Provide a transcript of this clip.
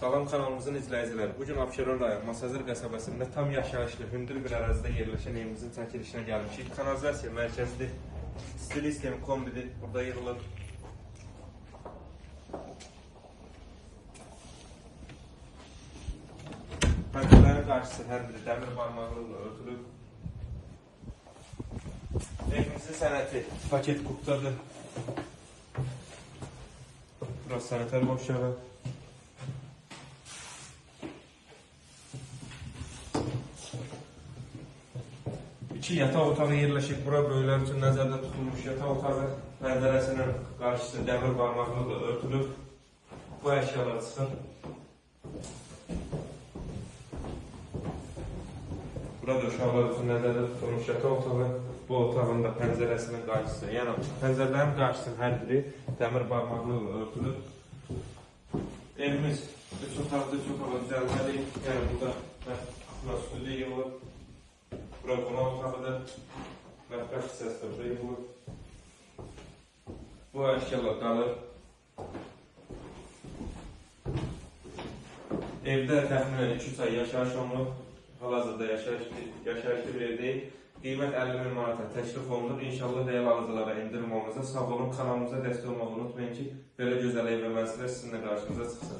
Salam kanalımızın izləyiciləri. Bugün Abşeron rayon Masazır qəsəbəsində tam yaşayışlı, hündür bir ərazidə yerləşən evimizin çəkilişinə gəlmişik. Kanalizasiya mərkəzidir. Stil sistemi kombidir. Burada yığılır. Pəncərələrin qarşısı hər biri dəmir barmaqlıqla örtülüb. Evimizin sənəti paket kuptadır. Burası sanitar boşağı. İki yataq otağı yerləşib. Bura böyüklər üçün nəzərdə tutulmuş yataq otağı. Pəncərəsinin qarşısı dəmir barmaqlıqla örtülüb. Bu əşyalar çıxır. Burada uşaqlar üçün nəzərdə tutulmuş yataq otağı. Bu otağın da pəncərəsinin qarşısı, yəni pəncərələrin qarşısının hər biri dəmir barmaqlıqla örtülüb. Evimiz 3 otaqlı, 3 otağa düzəlməli. Yəni burada mətbəx studiya yığılıb. Bura qonaq otağıdır. Mətbəx hissəsi də burada yığılıb. Bu əşyalar qalır. Evdə təxminən 2-3 ay yaşayış olunub. Hal-hazırda yaşayışlı bir ev deyil. Qiymət 50 min manata təklif olunur. İnşallah real alıcılara endirim olunacaq. Sağ olun, kanalımıza dəstək olmağı unutmayın ki, belə gözəl ev və mənzillər sizinlə qarşınıza çıxsın.